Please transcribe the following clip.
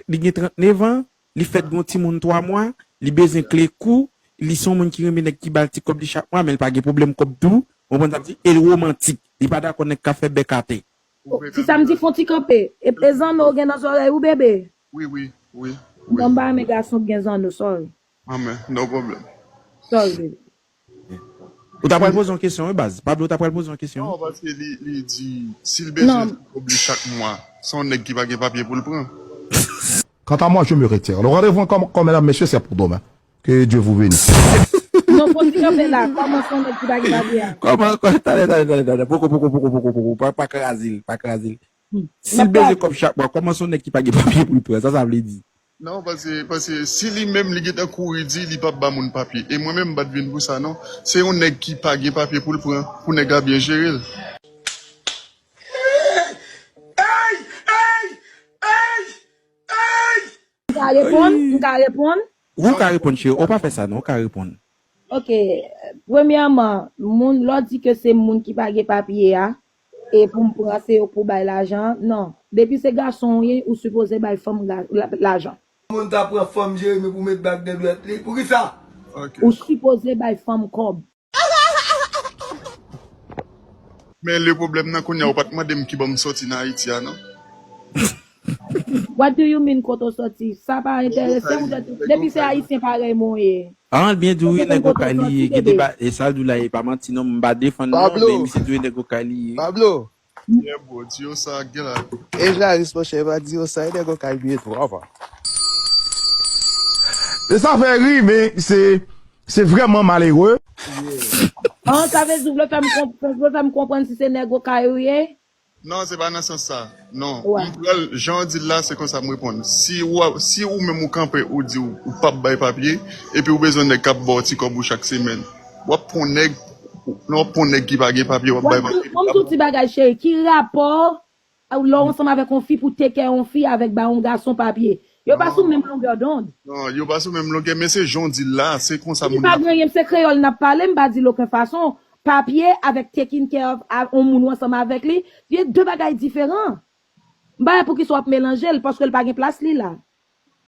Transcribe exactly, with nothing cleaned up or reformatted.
li gen trannnev an, li fèt gen yon timoun twa mwa, li bezwen kle kou, li se yon moun ki renmen nèg ki ba l ti kòb li chak mwa, men li pa gen pwoblèm kòb tou. Ou konprann sa m di? E l womantik. Li pa dakò nèg k ap fè bèk atè. Ti Samdi, fè yon ti kanpe. E, e zanno w gen nan zòrèy ou, bebe? Wi, wi, wi. Non, m pa renmen gason k gen zanno, sorry. Anmen, no problem. Sorry, bebe. Ou ta pral poze yon kesyon, wi, baz. Pablo ta pral poze yon kesyon. Non, paske li, li di, si l bezwen kòb li chak mwa, se yon nèg ki pa gen papye pou l pran. Quant à moi, je me retire. Le rendez-vous, comme, comme mesdames, messieurs, c'est pour demain. Que Dieu vous bénisse. Non, fò ti kanpe la. Kòman se yon nèg ki pa gen papye a? Kòman, kòman, talè, talè, talè, talè. Poko, poko, poko, poko, poko, poko. Pa, pa kraze l, pa kraze l. Si l bezwen kòb chak mwa, kòman se yon nèg ki pa gen papye pou l pran? Sa sa vle di? Non, paske, paske si li menm li gentan kouri di li p ap ba moun papye. E mwen menm m pa t vin pou sa non. Se yon nèg ki pa gen papye pou l pran, pou nèg la byen jere l. M ka reponn? M ka reponn? Ou ka reponn, cheri. Ou pa fè sa non, ou ka reponn. Ok, premyèman, moun, lè w di ke se moun ki pa gen papye a, e pou m pran, se yo k pou bay lajan an, non. Depi se gason w ye, ou sipoze bay fanm ga- la- lajan. Moun ta pran fanm Jeremi pou met bag nan dwèt li. Poukisa? Ou sipoze bay fanm kòb. Men le pwoblèm nan kounye a, ou pa t mande m ki bò m sòti nan Ayiti a non. What do you mean kote w sòti? Sa pa enterese m. Depi se ayisyen parèy mwen w ye. An, byen di w wi, nèg Okay li ye, gen deba, e sa l di w la, e pa manti non, m pa defann non, men misye di w nèg Okay li ye. Pablo. Yeah bro, di yo sa, gen la. E Jaris monchè, pa di yo sa, e nèg Okay li ye tou, apa. E sa fè ri, men se se vrèman malere. An, sa vle di w vle fè m konp- vle fè m konprann si se nèg Okay ou ye? Non, se pa nan sans sa. Non. M pral, jan w di l la, se konsa m reponn. Si ou, si ou menm ou kanpe, ou di w, ou p ap bay papye, epi ou bezwen nèg k ap ba w ti kòb ou chak semèn. W ap pran nèg, non, w ap pran nèg ki pa gen papye, w ap bay papye. Ban m di w ti bagay, cheri. Ki rapò lè w ansanm avèk yon fi pou take care yon fi avèk ba yon gason papye? Yo pa sou menm longè dond. Non, yo pa sou menm longè, men se jan w di l la, se konsa Li moun pa ap gen anyen, se kreyòl n ap pale, m pa di l okenn fason. Papye avèk taking care of a- yon moun ou ansanm avèk li, se de bagay diferan. M pa wè poukisa w ap melanje l, paske l pa gen plas li la.